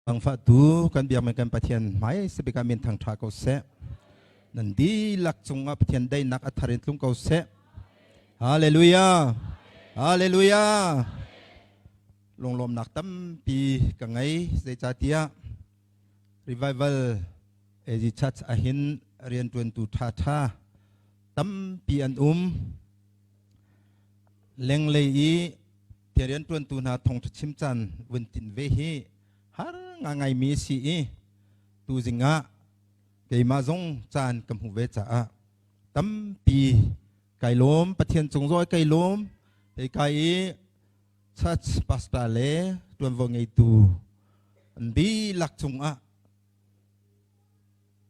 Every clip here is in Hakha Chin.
Angfahtu kan biakmi kan Pathian hmai sabik ah min thangṭha ko seh. Nan dihlak cungah Pathian daihnak a thar in tlung ko seh. Hallelujah! Hallelujah! Lunglawmnak tampi ka ngei zeicahtiah Revival AG Church ahin rianṭuantu ṭhaṭha tampi an um. Lenglei i Ti rianṭuantu hna thawngṭha chim caan vun tinh ve hi har ngaingaimi a si i tuzing ah keimah zong caan ka hmuh ve caah tampi kai lawm. Pathian cung zong kai lawm. Hei kai i church pastor le ṭuanvo ngeitu an dihlak cungah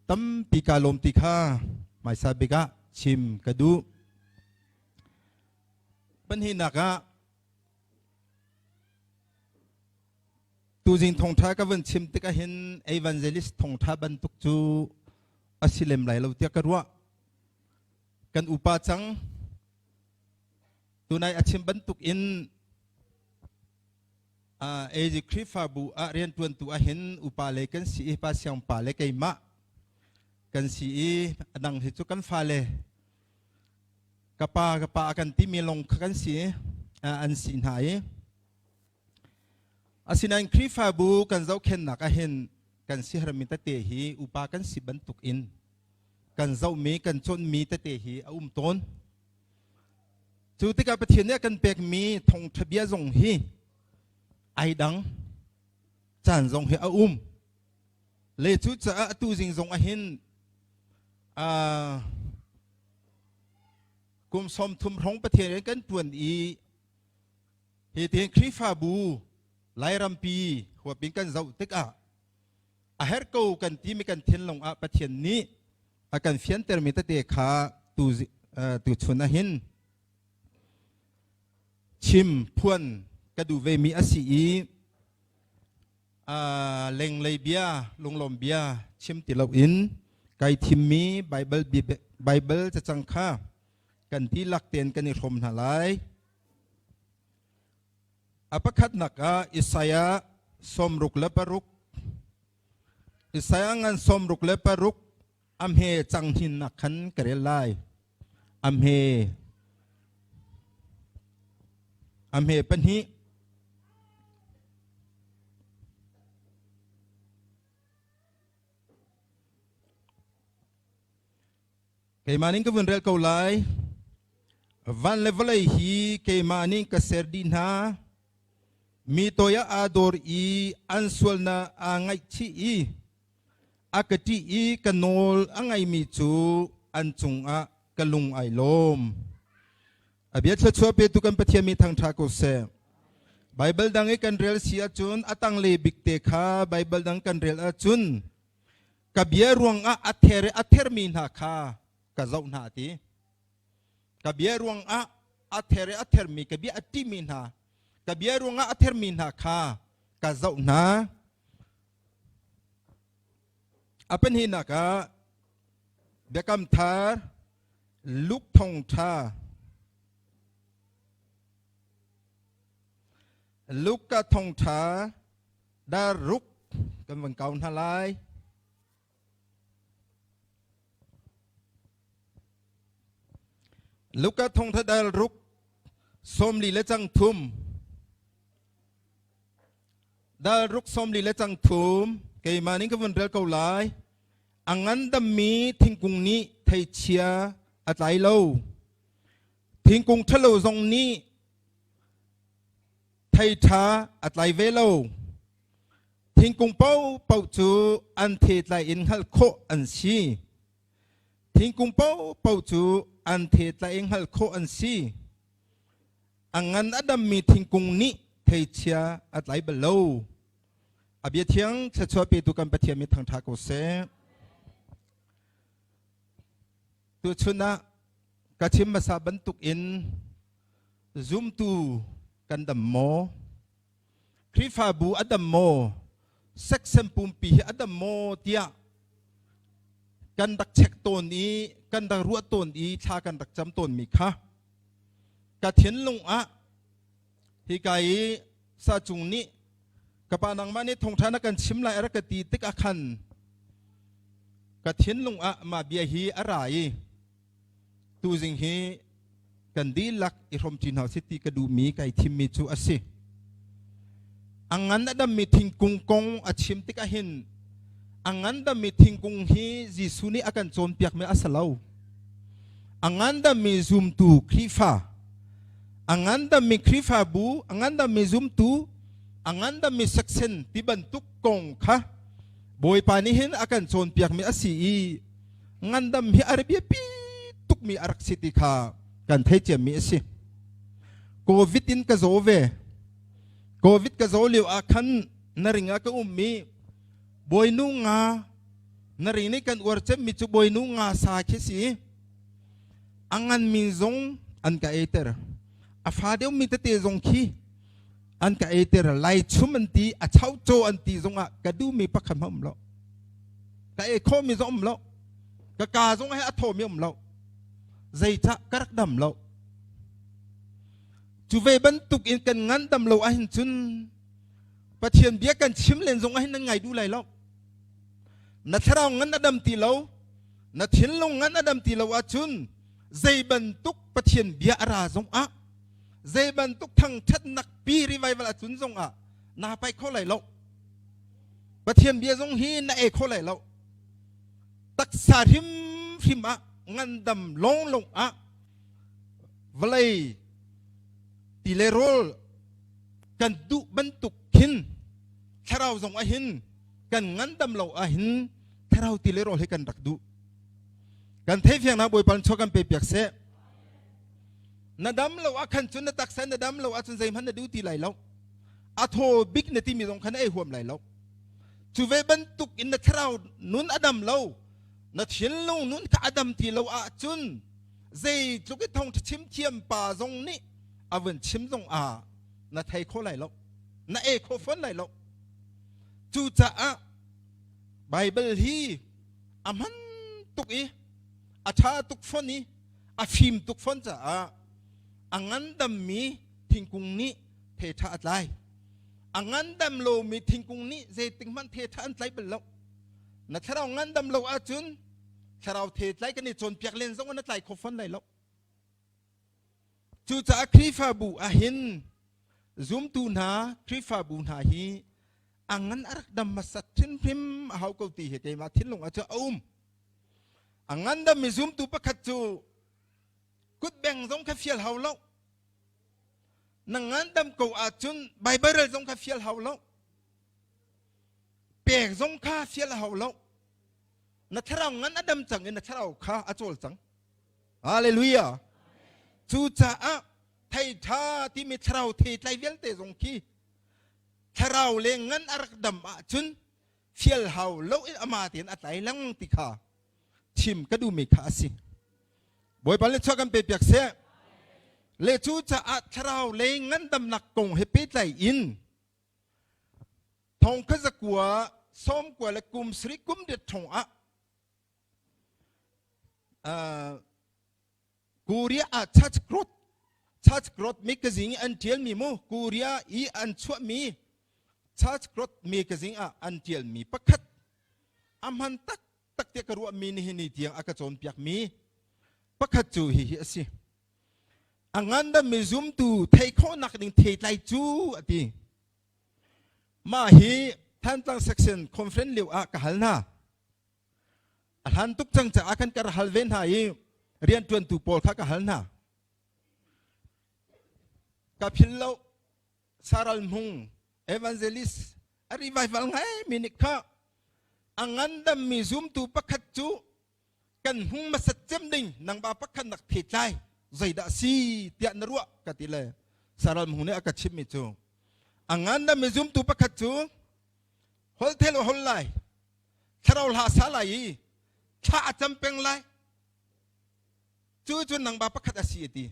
tampi kaa lawm ti kha hmaisa bik ah chim ka duh. Pahnihnak ah tuzing thawngṭha ka vun chim tik ahhin evangelist thawngṭha bantuk cu a si lem lai lo tiah ka ruah. Kan upa cang tunai a chim bantuk in AG Khrihfabu ah rianṭuantu ahhin upa le kan si i pa siang pa le keimah kan si i a dang hi cu kan fale Ka pa, ka pa a kan timi lawng kha kan si an si hna i asinain Khrihfabu kan zohkhennak ahhin kan sihermi tete hi upa kan si bantuk in kan zohmi kan cawnmi tete hi a um tawn. Cu tikah Pathian nih a kan pekmi thawngṭha bia zong hi ai dang caan zong hi a um. Le cucaah atu zing zong ahhin kum 30 hrawng Pathian rian kan ṭuan i hi tihin Khrihfabu Lairampi huapin kan zoh tikah a herh ko kan timi kan thinlung ah Pathian nih a kan fiantermi tete kha tu tuchun ahhin chim phuan ka duh vemi a si i lenglei bia lunglawm bia chim ti loin kai thimmi Bible Bible cacang kha kan dihlak tein kan i hrawm hna lai. A pakhatnak ah Isaiah 66 Isaiah ngan 66 a hme cang hinnak khan ka rel lai. A hme a hme pahnih Keimah ning ka vun rel ko lai. Van le vawlei hi keimah nih ka ser dih hna. Mi toi ah aa dawr i an sualnak aa ngaihchih i A ka ṭih i ka nawl a ngaimi cu an cungah ka lung ai lawm. A bia thluachuah petu kan Pathian mi thangṭha ko seh. Baibal dang i kan rel si ahcun a tanglei bik te kha Baibal dang kan rel ahcun ka bia ruangah a ther i a thermi hna kha ka zoh hna a ti. Ka bia ruangah a ther i a thermi ka bia a ṭihmi hna ka bia ruangah a thermi hna kha ka zoh hna. A pahnihnak ah Biakam Thar Luke thawngṭha Luka thawngṭha daruk kan van kau hna lai. Luka thawngṭha daruk 40 le cang thum Dal ruk 40 le cang thum keimah ning ka vun rel ko lai. A ngandammi thingkung nih theichia a tlai lo. Thingkung ṭhalo zong nih thei ṭha a tlai ve lo. Thingkung paohpaoh cu an the tlai in hngalh khawh an si. Thingkung paohpaoh cu an the tlai in hngalh khawh an si. A ngan a dammi thingkung nih theichia a tlai bal lo. A bia thiang thluachuah petu kan Pathian mi thangṭha ko seh. Tuchun ah ka chim hmasa bantuk in zumtu kan dam maw? Khrihfabu a dam maw? Seksem pumpi hi a dam maw tiah kan rak check tawn i kan rak ruah tawn i thla kan rak cam tawnmi kha ka thinlung ah hika i sacung nih Ka pa nangmah nih thawngṭha na kan chim lai a rak ka ti tik ah khan ka thinlung ah mah bia hi a ra i tuzing hi kan dihlak i hrawmṭi hna usih ti ka duhmi kai thimmi cu a si. A ngan a dammi thingkung kong a chim tikah hin a ngandammi thingkung hi Jesuh nih a kan cawnpiakmi a si lo. A ngandammi zumtu Khrihfa, a ngandammi Khrihfabu, a ngandammi zumtu, a ngandammi section ti bantuk kong kha Bawipa nih hin a kan cawnpiakmi a si i ngandam hi a biapi tukmi a rak si ti kha kan thei ciammi a si. Covid in ka zaw ve. Covid ka zaw lio ah khan na ring ah ka ummi bawinu nga na ring nih kan uar cemmi cu bawinu nga sa khi si. A nganmi zong an ka eiter. A fa deuhmi tete zong khi an ka eiter. Lai chum an ti, a chau caw an ti zongah ka duhmi pakhat hmanh um lo. Ka ei khawhmi zong um lo. Ka ka zong he a thawmi um lo. Zeicah ka rak dam lo. Cu ve bantuk in kan ngandam lo ahhin cun Pathian bia kan chim len zong ahhin nan ngai duh lai lo. Na thlarau ngan a dam ti lo, na thinlung ngan a dam ti lo ahcun zei bantuk Pathian bia a ra zong ah zei bantuk thangṭhatnak pi revival a cun zong ah naa pai kho lai lo. Pathian bia zong hi na ei kho lai lo. Taksa hrimhrim ah ngandam lawnglawng ah vawlei ti le rawl kan duh bantuk khin thlarau zong ahhin kan ngandam lo ahhin thlarau ti le rawl hi kan rak duh. Kan theihfiang na Bawipa chuak kan pe piak seh. Na dam lo ah khan cun na taksa na dam lo ahcun zeihmanh na duh ti lai lo. A thaw bik na timi zong kha na ei huam lai lo. Cu ve bantuk in na thlarau nun a dam lo, na thinlung nun kha a dam ti lo ahcun zeitluk i thawngṭha chim thiam pa zong nih a vun chim zong ah na thei kho lai lo, na ei kho fawn lai lo. Cucaah Baibal hi a hman tuk i a ṭha tuk fawn i a fim tuk fawn caah a ngandammi thingkung nih thei ṭha a tlai. A ngandam lomi thingkung nih zeitik hmanh thei ṭha an tlai bal lo. Na thlarau ngandam lo ahcun thlarau thei tlai kan i cawnpiak len zong na tlai kho fawn lai lo. Cucaah Khrihfabu ahhin zumtu hna Khrihfabu hna hi a ngan a rak dam hmasat hrimhrim a hau ko ti hi keimah thinlung ah cu a um. A ngandammi zumtu pakhat cu kutbeng zong kha fial hau lo. Na ngandam ko ahcun Baibal rel zong kha fial hau lo. Pek zong kha fial a hau lo. Na thlarau ngan a dam cang i na thlarau kha a cawl cang. Hallelujah. Cucaah thei ṭha timi thlarau theitlai vialte zong khi thlarau le ngan a rak dam ahcun fial hau lo in ama tein a tlai lengmang ti kha chim ka duhmi kha a si. Bawipa le chuah kan pe piak seh. Le cu caah thlarau lei ngandamnak kong he pehtlai in thong kha zakua sawm kua le kum sri kum det thong ah Korea ah Church Growth Church Growth magazine an ṭialmi mu Korea i an chuahmi Church Growth magazine ah an ṭialmi pakhat a hman taktak tiah ka ruahmi nihin ni tiang a ka cawnpiakmi pakhat cu hihi a si. A ngandammi zumtu theih khawhnak ding theitlai cu a ti. Mah hi Thantlang Section Conference lio ah ka hal hna. A hlan tuk cang caah khan ka ra hal ve hna i rianṭuantu pawl kha ka hal hna. Ka phil lo Saral Hmung evangelist a revival ngai mi nih kha a ngandammi zumtu pakhat cu kan hmung hmasat cem ding nangba pakhat nak phetlai zeidah si tiah na ruah ka ti le Saral Hmung nih a ka chimmi cu a ngandammi zumtu pakhat cu holthel hol lai thlarau hla sa lai i thla a cam peng lai cu cu nangba pakhat a si a ti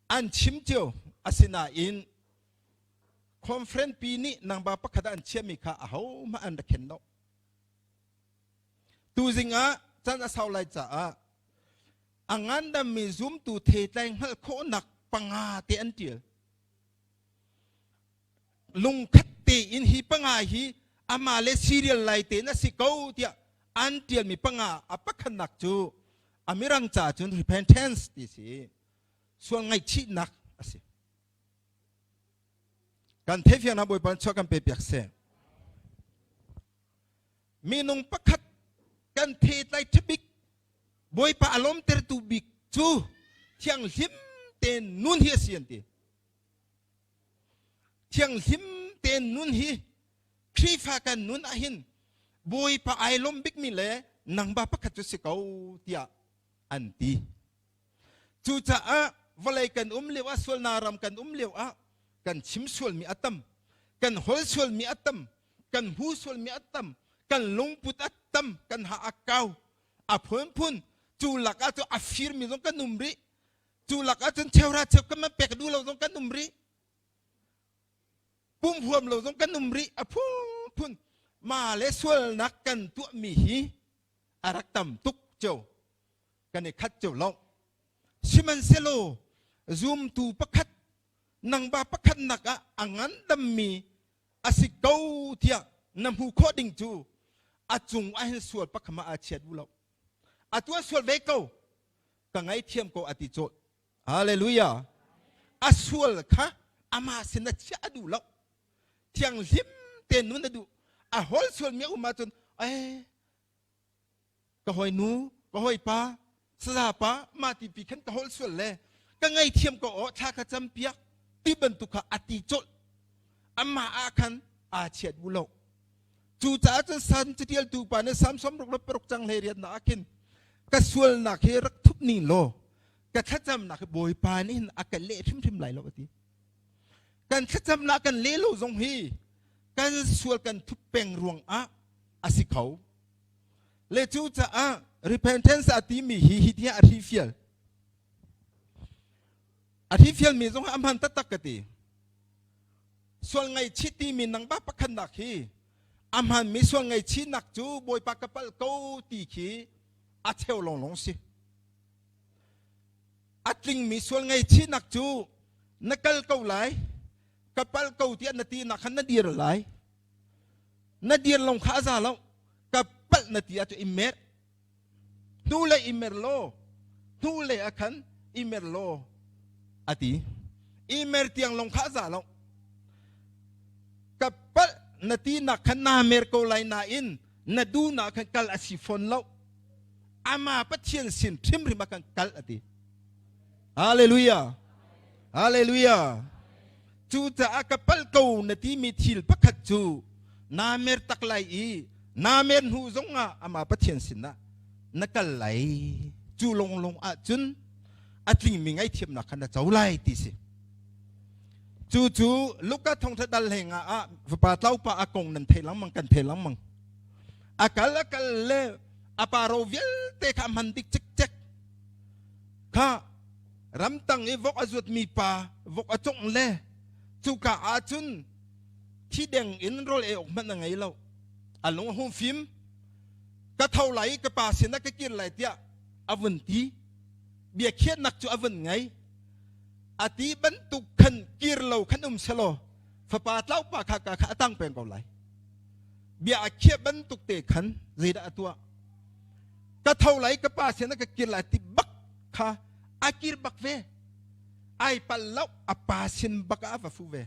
an chim cio asinain conference pi nih nangba pakhat ah an chiahmi kha ahohmah an rak khen lo tuzing ah can a sau lai caah a ngandammi zumtu theitlai hngalh khawhnak panga te an tial. Lungkhat tein hi panga hi ama le serial lai te na si ko tiah an tialmi panga a pakhatnak cu a mirang ca cun repentance ti si sual ngaihchihnak a si. Kan theihfiang na Bawipa chuah kan pe piak seh. Minung pakhat kan the tlai ṭhabik Bawipa a lawmtertu bik cu thianghlim tein nun hi a si an ti. Thianghlim tein nun hi Khrihfa kan nun ahhin Bawipa ai lawm bikmi le nangba pakhat cu si ko tiah an ti. Cucaah vawlei kan um lio ah sualnak ram kan um lio ah kan chim sualmi a tam, kan hol sualmi a tam, kan hmu sualmi a tam, kan lungput a tam, kan ha a kau, a phunphun cu lakah cu a firmi zong kan um rih. Cu lakah cun cheuhra cheu kan man pek duh lo zong kan um rih. Pum huam lo zong kan um rih. A phunphun ma le sualnak kan tuahmi hi a rak tam tuk cio. Kan i khat cio lo. Sihmanhsehlaw zumtu pakhat nangba pakhat nak ah a ngandammi a si ko tiah na hmu khawh ding cu a cung ah hin sual pakhama a chiat u lo. A tuah sual ve ko. Ka ngaithiam ko a ti cawt. Hallelujah. A sual kha amah sin a chiah a duh lo. Thianghlim te nun a duh. A hol sual mi a um ahcun eh ka hawi nu, ka hawi pa, saza pa, mah ti pi khan ka hol sual le ka ngaithiam ko aw thla ka cam piak ti bantuk kha a ti colh. Amah ah khan aa chiat bu lo. Cucaah cun Salm catialtu pa nih Salm 66 cang 18 ah khin ka sualnak hi rak thup ning law ka thlacamnak hi Bawipa nih hin a ka leh hrimhrim lai lo a ti. Kan thlacamnak kan leh lo zong hi kan sual kan thup peng ruang ah a si kho. Le cucaah repentance a timi hi hi tiah a hrifial. A hrifialmi zong a hman taktak ka ti. Sual ngaihchih timi nangmah pakhatnak hi a hmaanmi sual ngaihchihnak cu Bawipa ka palh ko ti khi a cheu lawnglawng si. A tlingmi sual ngaihchihnak cu na kal ko lai, ka palh ko tiah na ti nak khan na dir lai. Na dir lawng kha a za lo, ka palh na ti ahcun i mer. Hnulei i mer law, hnulei ah khan i mer law a ti. I mer tiang lawng kha a za lo. Ka palh na tinak khan naa mer ko lai nain na duhnak khan kal a si fawn lo. Ama Pathian sin hrimhrim ah khan kal a ti. Hallelujah. Hallelujah. Cucaah ka palh ko na timi thil pakhat cu naa mer tak lai i naa mer hnu zongah amah Pathian sinah na kal lai. Cu longlong ahcun a tlingmi ngaihthiamnak kha na co lai ti si. Cu cu Luka thawngtha dal hleng ah fapa tlaupa a kong nan thei lengmang kan thei lengmang. A kal a kal le a pa ro vialte kha a hman dik cikcek. Kha ramtang i vok a zuatmi pa vok a congh le cuka ahcun thi deng in rawl ei awk hmanh a ngei lo a lung a hung fim ka tho lai i ka pa sinah ka kir lai tiah a vun ti biakhiahnak cu a vun ngei a ti bantuk khan kir lo khan um selaw fapa tlaupa kha ka kha a tang peng ko lai bia a khiah bantuk te khan zeidah a tuah ka tho lai ka pa sinah ka kir lai ti bak kha a kir bak ve ai pal lo a pa sin bak ah a va fu ve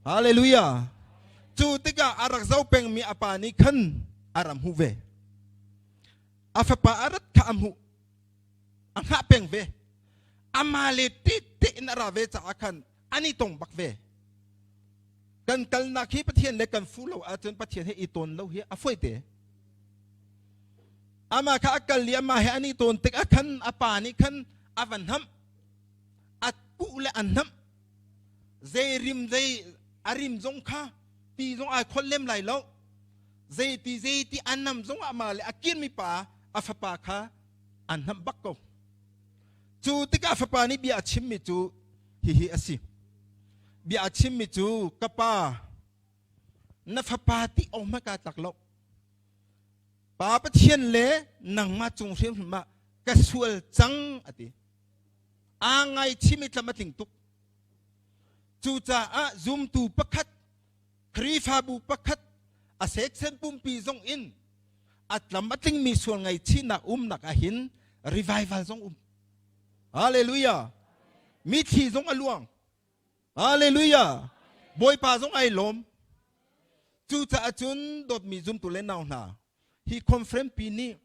hallelujah cu tikah a rak zo pengmi a pa nih khan a ram hu ve a fapa a rat kha a hmuh a hngah peng ve ama le te te in a ra ve caah khan an i tong bak ve kan kalnak hi Pathian le kan fu lo ahcun Pathian he i tawn lo hi a foi te Amah kha a kal i amah he an i tawn tikah khan a pa nih khan a va hnamh. A kuh le a hnamh. Zei rim zei a rim zong kha ti zong ai khol lem lai lo. Zei ti zei ti a nam zong ah amah le a kirmi pa a fapa kha a hnamh bak ko. Cu tikah a fapa nih bia a chimmi cu hihi a si. Bia a chimmi cu ka pa na fapa ti awk hmanh kaa tlak lo. Pa Pathian le nangmah cung hrimhrim ah ka sual cang a ti. Aa ngaichim i tlam a tling tuk. Cucaah zumtu pakhat, Khrihfabu pakhat, a section pumpi zong in a tlam a tlingmi sual ngaihchihnak umnak ahhin revival zong um. Hallelujah. Mithli zong a luang. Hallelujah. Bawipa zong ai lawm. Cucaah cun dawtmi zumtu le nau hna, hi conference pi nih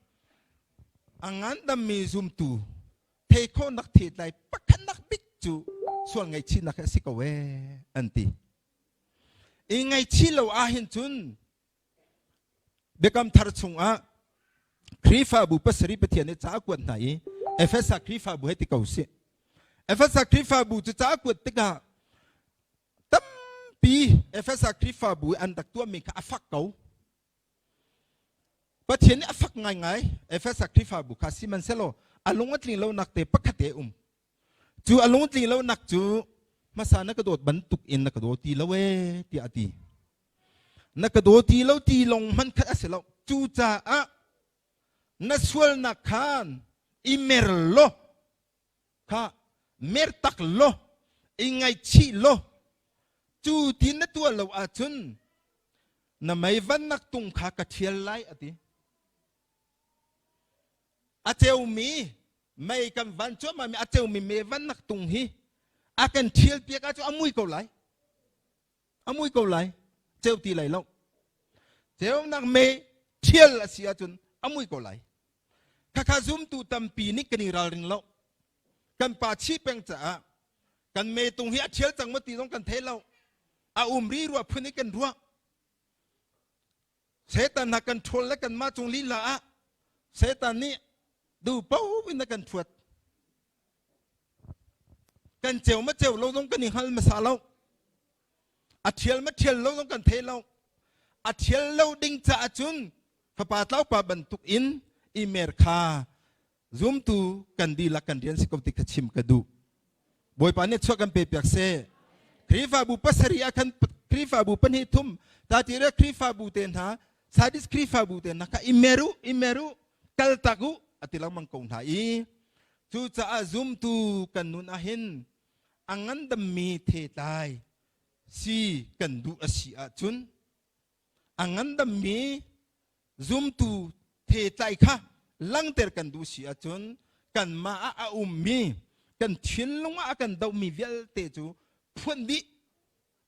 a ngandammi zumtu thei khawhnak theitlai pakhatnak bik cu sual ngaihchihnak hi a si ko ee an ti. I ngaihchih lo ahhin cun Biakam Thar chungah Khrihfabu pasarih Pathian nih ca a kuat hna i Efesa Khrihfabu hei ti ko sih. Efesa Khrihfabu cu ca a kuat tikah tampi Efesa Khrihfabu an rak tuahmi kha a fak ko. Pathian nih a fak ngaingai Efesa Khrihfabu kha sihmanhsehlaw a lung a tling lonak te pakhat te um. Cu a lung tling lonak cu hmasa na ka dawt bantuk in na ka daw ti lo ee tiah a ti. Na ka daw ti lo ti lawng hmanh khat a si lo. Cucaah na sualnak khan i mer law kha mer tak law i ngaihchih law cu ti na tuah lo ahcun na mei vannak tung kha ka ṭhial lai a ti. A ceumi mei kan van cuahmah mi a ceumi mei vannak tung hi a kan ṭhial piak ahcun a mui ko lai. A mui ko lai. Ceu ti lai lo. Ceunak mei ṭhial a si ahcun a mui ko lai. Khakha zumtu tampi nih kan i ralring lo. Kan pa chi peng caah kan metung hi a ṭhial cang maw ti zong kan thei lo. A um ri rua phun i kan ruah. Satan hna kan ṭhawl le kanmah cung lila ah Satan nih duh paoh in a kan ṭhuat. Kan ceu ma ceu lo zong kan i hngal hmasa lo. A ṭhial ma ṭhial lo zong kan thei lo. A ṭhial lo ding caah cun fapa tlaupa bantuk in i mer kha zumtu kan dihlak kan rian si ko ti kha chim ka duh. Bawipa nih chuah kan pe piak seh. Khrihfabu pasarih ah khan Khrihfabu pahnih thum Tatira Khrihfabu te hna Sardis Khrihfabu te hna kha i mer u i mer u kaltak u a ti lengmang ko hna i cucaah zumtu kan nun ahhin a ngandammi thetlai si kan duh a si ahcun a ngandammi zumtu thetlai kha langter kan duh si ahcun kanmah ah a ummi kan thinlung ah a kan dohmi vialte cu phuan dih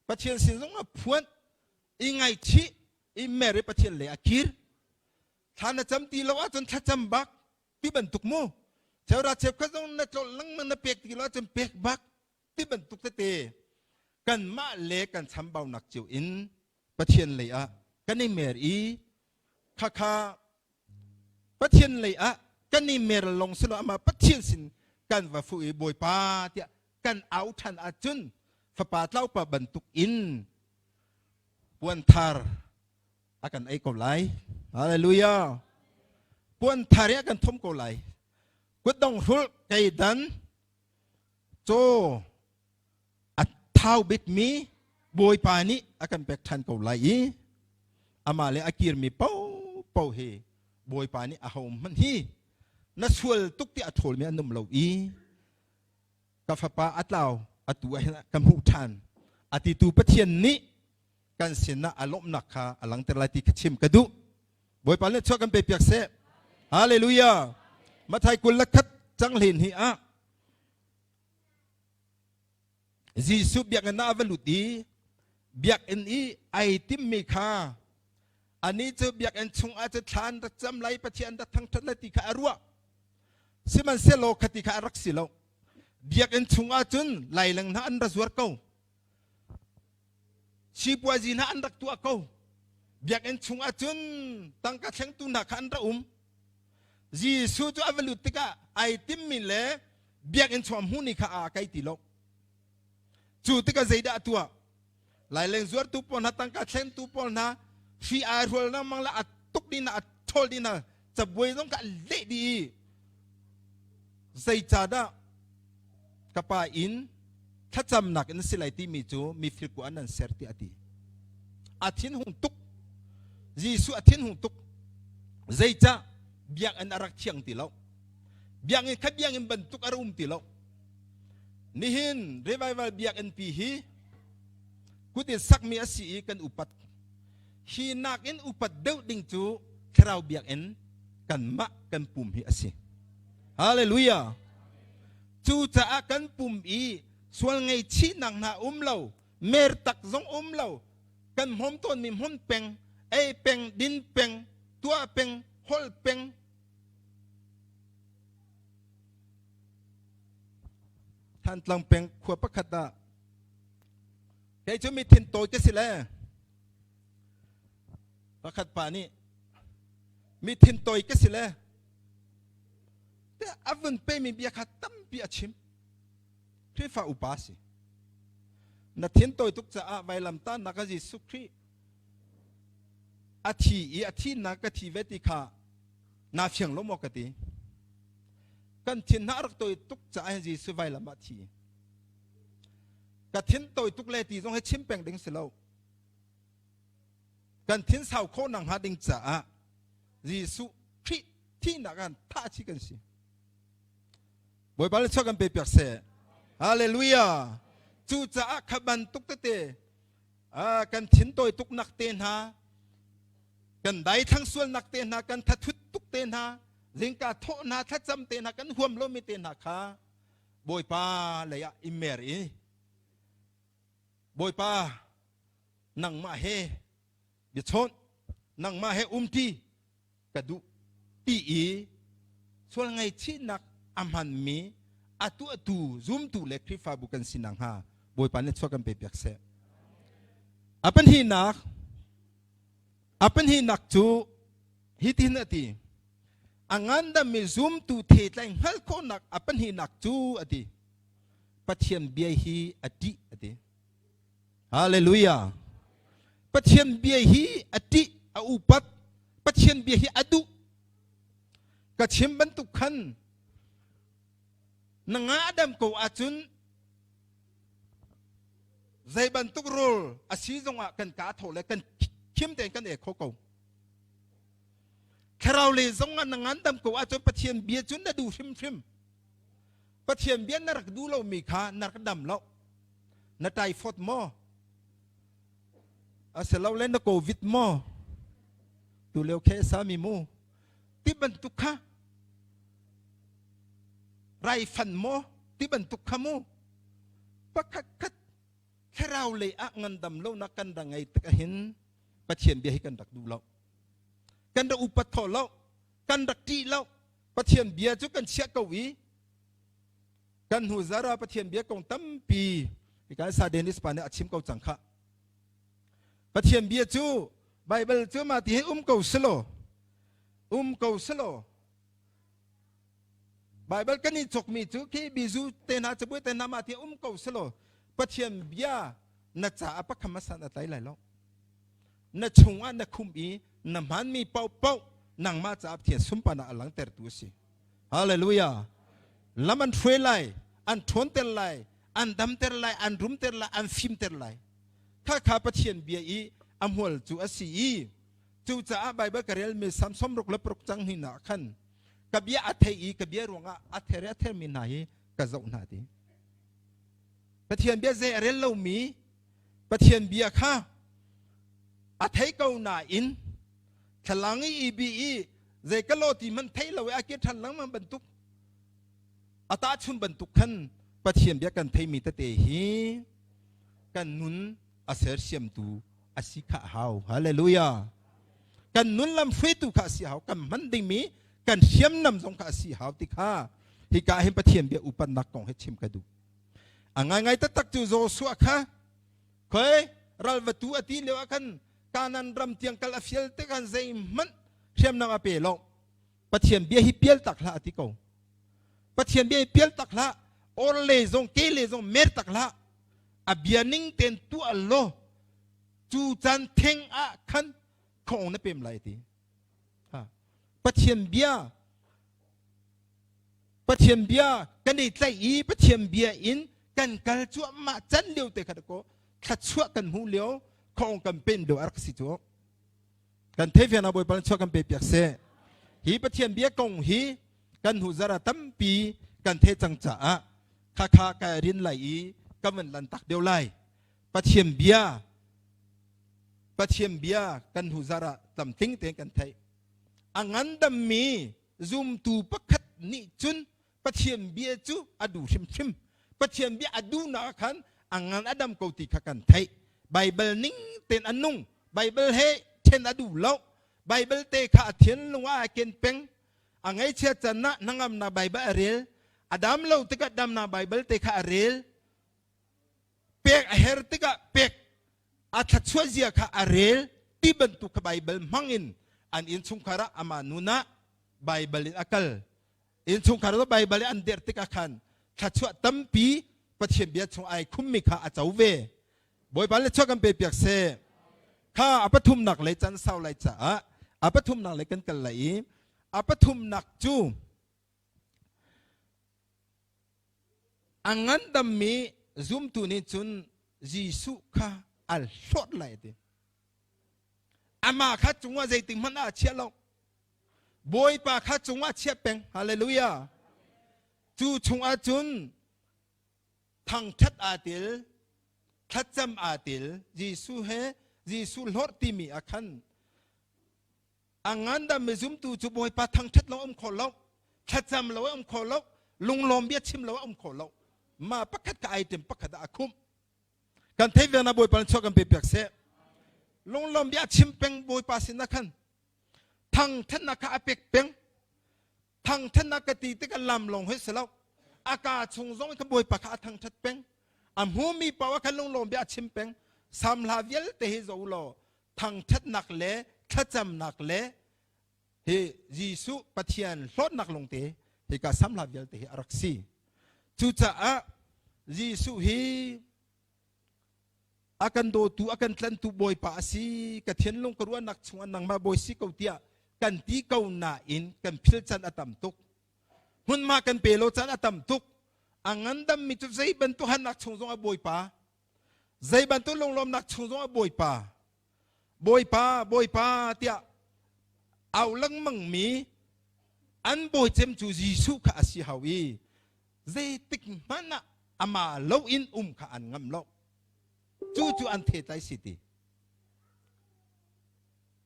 Pathian sin zong ah phuan i ngaihchih i mer i Pathian lei a kir thla na cam ti lo ahcun thlacam bak ti bantuk mu cheura cheukhat zong na tlolh lengmang na pek ti lo ahcun pek bak ti bantuk tete kanmah le kan chambaunak cio in Pathian lei ah kan i mer i khakha Pathian lei ah kan i mer lawng silo amah Pathian sin kan va fuh i Bawipa tiah kan au ṭhan ahcun fapa tlaupa bantuk in puanthar a kan ei ko lai. Hallelujah. Puanthar i a kan thom ko lai. Kutdong hrulh keidan Caw a thau bikmi Bawipa nih a kan pek ṭhan ko lai i amah le a kirmi paohpaoh hi Bawipa nih a hohmanh hi na sual tuk tiah a ṭhawlmi an um lo i ka fapa a tlau atu ah hin ka hmuh ṭhan a titu Pathian nih kan sinah a lawmhnak kha a langter lai ti kha chim ka duh. Bawipa nih chuah kan pe piak seh. Hallelujah. Mathai 21 cang hlen hi ah Jesuh biakinn ah a va lut i biakinn i ai timmi kha anih cu biakinn chungah cu thla an rak cam lai Pathian rak thangṭhat lai ti kha a ruah. Sihmanhsehlaw khati kha a rak si lo. Biakinn chungah cun laileng hna an ra zuar ko. Sipuazi hna an rak tuah ko. Biakinn chungah cun tangka thlengtu hna kha an ra um. Jesuh cu a va lut tikah ai timmi le biakinn chung a hmuhni kha aa kai ti lo. Cu tikah zeidah a tuah? Laileng zuartu pawl hna, tangka thlengtu pawl hna, hri ai hrual lengmang le a tuk dih hna, a ṭhawl dih hna, cabuai zong kha a leh dih i zeicahdah ka pa inn thlacamnak in si lai timi cu mi firku an nan ser tiah a ti. A thinhung tuk. Jesuh a thinhung tuk. Zeicah biakinn a rak thiang ti lo. Biakinn kha biakinn bantuk a rak um ti lo. Nihin revival biakinn pi hi Kut in sakmi a si i kan upat. Hi nakin upat deuh ding cu thlarau biakinn kanmah kan pum hi a si. Hallelujah. Cucaah kan pum i sual ngaihchihnak hna um lo, mer tak zong um lo, kan hmawm tawnmi hmun peng, ei peng, din peng, tuah peng, holh peng, Thantlang peng khua pakhat ah kei cu mi thin tawi ka si le pakhat pa nih mi thin tawi ka si le te a vun pe mi bia kha tampi a chim Khrihfa upa si na thin tawi tuk caah vailamtahnak a Jesuh Khrih a thi i a thinak ka thi ve ti kha naa fiang lo maw ka ti kan thin hna rak tawi tuk caah Jesuh vailam ah thi ka thin tawi tuk le ti zong hi chim peng ding si lo kan thin sau khawh nak hnga ding caah Jesuh Khrih thihnak ah thah chi kan si Bawipa le chuak kan pe piak seh Hallelujah cucaah kha bantuk tete kan thin tawi tuk nak te hna kan daithlang sualnak te hna kan thathut tuk te hna zingka thawh hna thlacam te hna kan huam lomi te hna kha Bawipa lei ah i mer i Bawipa nangmah he biachawn nangmah he umti ka duh ti i sual ngaihchihnak a hmanmi a tuahtu zumtu le Khrihfabu kan si nakhnga Bawipa nih chuak kan pe piak seh. A pahnihnak a pahnihnak cu hitin a ti a ngandammi zumtu thetlai hngalh khawhnak a pahnihnak cu a ti Pathian bia hi a ṭih a ti. Hallelujah. Pathian bia hi a ṭih, a upat. Pathian bia hi a duh. Ka chim bantuk khan na nga a dam ko ahcun zei bantuk rawl a si zongah kan ka tho le kan khim tein kan e kho ko. Thlarau le zongah na ngandam ko ahcun Pathian bia cun na duh hrimhrim. Pathian bia na rak duh lomi kha na rak dam lo. Na typhoid maw? Asilole na covid maw? Tu lio khe sami mu. Ti bantuk kha raifan maw? Ti bantuk kha mu. Pakhat khat thlarau lei ah ngandam lo nak kan ra ngei tik ahhin Pathian bia hi kan rak duh lo. Kan rak upat thaw lo. Kan rak ṭih lo. Pathian bia cu kan chiah ko i kan hnu zara Pathian bia kong tampi hika sa Dennis pa nih a chim ko cang kha. Pathian bia cu Bible cu ma ti hi um ko selaw um ko selaw Bible kan i cawkmi cu khi bizu te hna cabuai te hna ma ti um ko selaw Pathian bia na caah pakham asan a tlai lai lo. Na chungah na khum i na hmanmi paohpaoh nangmah caah Pathian sunparnak a langtertu a si. Hallelujah. Lam an hruai lai, an ṭhawnter lai, an damter lai, an rumter lai, an fimter lai. Khakha Pathian bia i a hmual cu a si i cucaah Baibal ka relmi Sam 66 cang hi na khan ka bia a thei i ka bia ruangah a ther i a thermi hna hi ka zoh hna ti. Pathian bia zei a rel lomi Pathian bia kha a thei ko nain thlalang i i bi i zei ka law ti hmanh thei lo i a ke ṭhan lengmang bantuk a tahchun bantuk khan Pathian bia kan theimi tete hi kan nun a sersiamtu a si kha a hau. Hallelujah. Kan nun lam hruaitu kha a si hau. Kan hman dingmi kan hriamnam zong kha a si hau ti kha hika hin Pathian bia upatnak kong hi chim ka duh. A ngaingai taktak cu Joshua kha khoi ralvatu a ti lio ah khan Kanan ram tiang kal a fial te khan zeihmanh hriamnam a pe lo. Pathian bia hi pial tak hlah a ti ko. Pathian bia hi pial tak hlah. Or le zong ke le zong mer tak hlah. A bia ning ten tuah law cu caan theng ah khan khong na pem lai ti. Ha. Pathian bia Pathian bia kan i tlaih i Pathian bia in kan kal cuahmah can lio te kha ko thluachuah kan hmuh lio khong kan pen lio a rak si cu kan theifian ah Bawipa chuah kan pe piak seh hi Pathian bia kong hi kan hnu zara tampi kan the cang caah khakha kai rin lai i ka van lan tak deuh lai Pathian bia. Pathian bia kan hnu zar ah tlamtling tein kan theih. A ngandammi zumtu pakhat nih cun Pathian bia cu a duh hrimhrim. Pathian bia a duhnak ah khan a ngan a dam ko ti kha kan theih. Baibal ning tein a nung. Baibal he then a duh lo. Baibal te kha a thinlung ah a ken peng. A ngaihchia can ah hnangamnak Baibal a rel. A dam lo tikah damnak Baibal te kha a rel. Pek a her tikah pek a thluachuah zia kha a rel ti bantuk kha Baibal hmang in an innchungkhar ah amah nun ah Baibal in a kal. Innchungkhar ah Baibal in an derh tikah khan thluachuah tampi Pathian bia chung ai khummi kha a co ve. Bawipa le chuah kan pe piak seh. Kha a pathumnak lei can sau lai caah a pathumnak lei kan kal lai i a pathumnak cu A ngandammi zumtu nih cun Jesuh kha a hlawt lai a ti. Amah kha cungah zeitik hmanh ah a chia lo. Bawipa kha cungah chia peng. Hallelujah. Cu chungah cun thangṭhat aa tel, thlacam aa tel, Jesuh he Jesuh hlorh timi ah khan A ngandammi zumtu cu Bawipa thangṭhat lo um kho lo, thlacam lo um kho lo, lunglawm bia chim lo um kho lo. Ma pakhat ka item pakhat ah a khumh. Kan theih ve na Bawipa chuah kan pe piak seh. Lunglawm bia chim peng Bawipa sin na khan thangṭhatnak kha a pek peng. Thangṭhatnak ka ti tikah lam lawng hoi si lo. A ka chung zong ka Bawipa kha a thangṭhat peng. A hmumi paoh khan lunglawm bia a chim peng. Sam hla vialte hi zo law thangṭhatnak le thlacamnak le hi Jesuh Pathian hlawtnak lungte hika samhla vialte hi a rak si. Cucaah Jesuh hi a kan dawtu a kan tlantu Bawipa a si ka thinlung ka ruahnak chungah nangmah bawi si ko tiah kan ti ko nain kan phil can a tam tuk. Hmunhma kan pe lo can a tam tuk. A ngandammi cu zei bantuk hannak chung zong a Bawipa Zei bantuk lunglawmnak chung zongah Bawipa, Bawipa, Bawipa tiah au lengmangmi an bawi cem cu Jesuh kha a si hau i zeitik hmanh ah amah lo in um kha an ngam lo. Cu cu an thetlai si ti.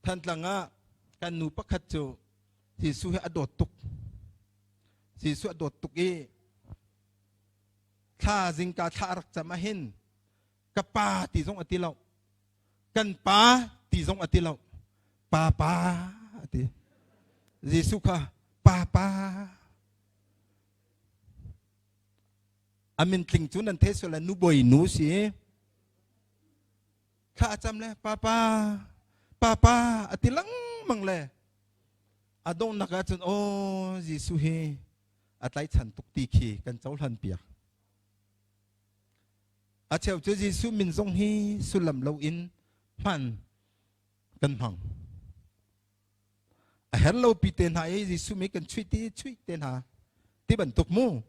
Thantlang ah kan nu pakhat cu Jesuh hi a dawt tuk. Jesuh a dawt tuk i thla zingka thla a rak cam ahhin ka pa ti zong a ti lo kan pa ti zong a ti lo pa pa a ti Jesuh kha pa pa a min tling cu nan the sual nu boi nu si thla a cam le pa pa pa pa a ti lengmang le a donghnak ahcun aw Jesuh hi a tlaichan tuk ti khi kan cohlan piak. A cheu cu Jesuh min zong hi sullam loin hman kan hmang. A her lo pi te hna i Jesuh mi kan chuih ti chuih te hna ti bantuk mu.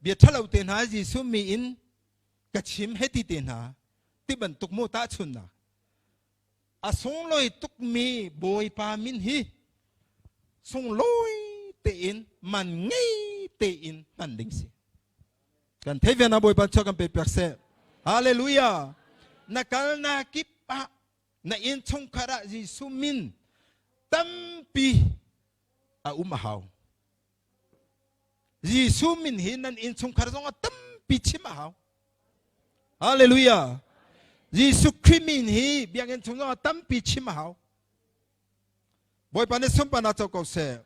Bia ṭhalo te hna Jesuh mi in ka chim he ti te hna ti bantuk mu tahchunnak. A sunglawi tukmi Bawipa min hi sunglawi tein man ngei tein hman ding si. Kan theih ve na Bawipa chuak kan pe piak seh. Hallelujah. Na kalnak kip ah na innchungkhar ah Jesuh min tampi a um a hau. Jesuh min hi nan innchungkhar zong ah tampi chim a hau. Hallelujah. Jesuh Khrih min hi biakinn chung zong ah tampi chim a hau. Bawipa nih sunparnak co ko seh.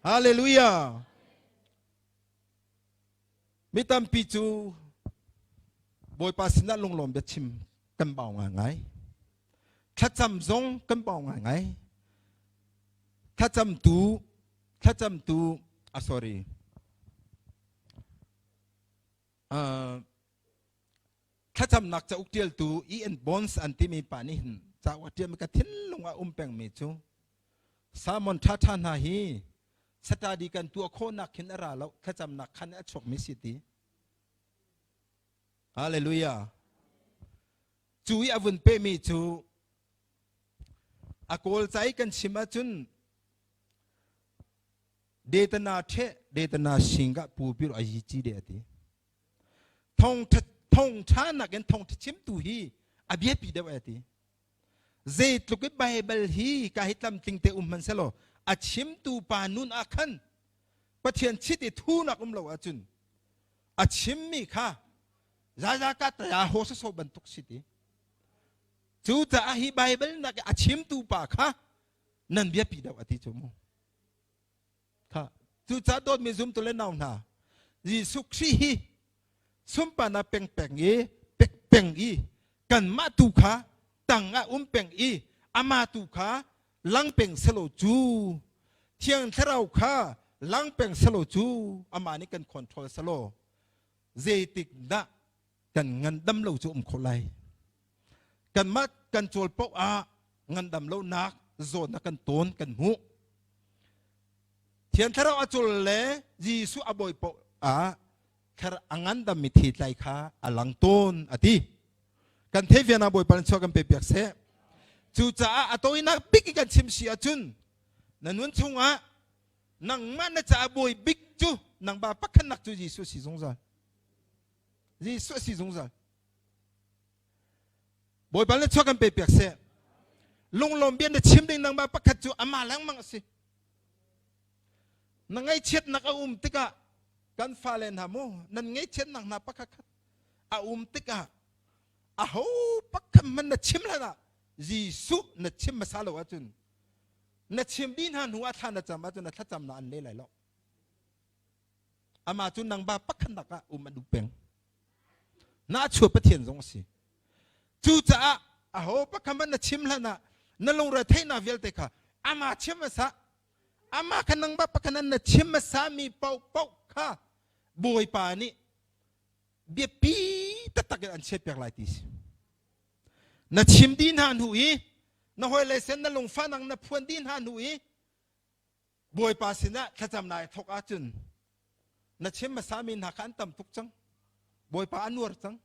Hallelujah. Mi tampi cu Bawipa sinah lunglawm biachim kan bau ngaingai. Thlacam zong kan bau ngaingai. Thlacamtu thlacamtu ah sorry uh, thlacamnak cauk ṭialtu E.N. Bonds an timi pa nih hin cauk a ṭialmi ka thinlung ah um pengmi cu sermon ṭhaṭha hna hi study kan tuah khawhnak khin a ra lo thlacamnak khan a chuakmi si ti hallelujah cu i a vun pehmi cu a kawl cai kan chim ahcun Detana ṭheh detana singah pu pir a yi ci de a ti. Thawngṭha thawngṭha nakin thawngṭha chimtu hi a biapi deuh a ti. Zeitluk i Baibal hi ka hi tlamtling te um hmanh selaw a chimtu pa nun ah khan Pathian chit i thunak um lo ahcun a chimmi kha zaza ka taya ho so bantuk si ti. Cucaah hi Baibal nak a chimtu pa kha nan biapi deuh a ti cu mu. Kha cucaah dawtmi zumtu le nau hna Jesuh Khrih hi sunparnak pengpeng i pek peng i kanmah tu kha tang ah um peng i amah tu kha lang peng selaw cu Thiang Thlarau kha lang peng selaw cu amah nih kan control selaw zeitik dah kan ngandam lo cu um kho lai kanmah kan cawl paoh ah ngandam lonak zawtnak kan tawn kan hmuh Thiang Thlarau a cul le Jesuh a bawi paoh ah thlar a ngandam mi thi tlai kha a lang tawn a ti kan thei viana bawipa nan chuah kan pe piak seh cucaah a tawinak bik i kan chim si ahcun na nun chungah nangmah na caah bawi bik cu nangba pakhatnak cu Jesuh si zungzal Jesuh si zungzal Bawipa le chuah kan pe piak seh. Lunglawm bia na chim ding nangmah pakhat cu amah lengmang a si. Na ngaihchiatnak a um tikah kan fale hna mu nan ngaihchiatnak hna pakhat khat a um tikah aho pakhat hmanh na chim hlan ah Jesuh na chim hmasa lo ahcun na chim dih hna hnu ah thla na cam ahcun na thlacam na an le lai lo. Amah cu nangba pakhatnak ah um a duh peng. Na chua Pathian zong a si. Cucaah aho pakhat hmanh na chim hlan ah na lungre theihnak vialte kha amah chim hmasa amah kha nangmah pakhat na chim hmasa mi paohpaoh kha Bawipa nih biapi taktak in an chiatpiak lai ti si. Na chim dih hna hnu i na hawile sen na lungfahnak na phuan dih hna hnu i Bawipa sinah thlacam nai thawk ahcun na chim hmasami hna kha an tam tuk cang. Bawipa a nuar cang.